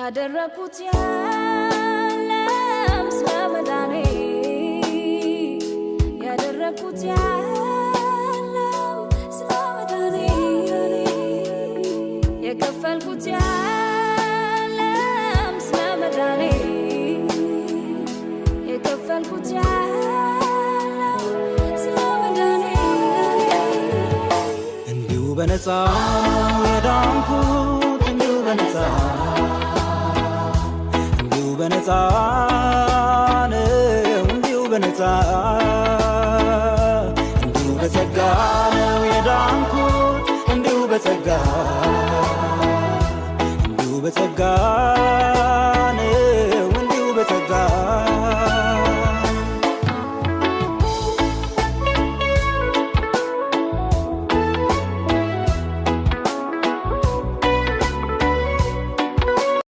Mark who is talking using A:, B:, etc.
A: ያደረኩት የለም ስለ መዳኔ፣ ያደረኩት የለም ስለ መዳኔ፣ የከፈልኩት የለም ስለ መዳኔ፣ የከፈልኩት የለም ስለ መዳኔ።
B: እንዲሁ በነፃ የዳንኩት፣ እንዲሁ በነፃ፣ እንዲሁ በነፃ ነው፣ እንዲሁ በነፃ፣ እንዲሁ በጸጋ ነው የዳንኩት፣ እንዲሁ በጸጋ፣ እንዲሁ በጸጋ።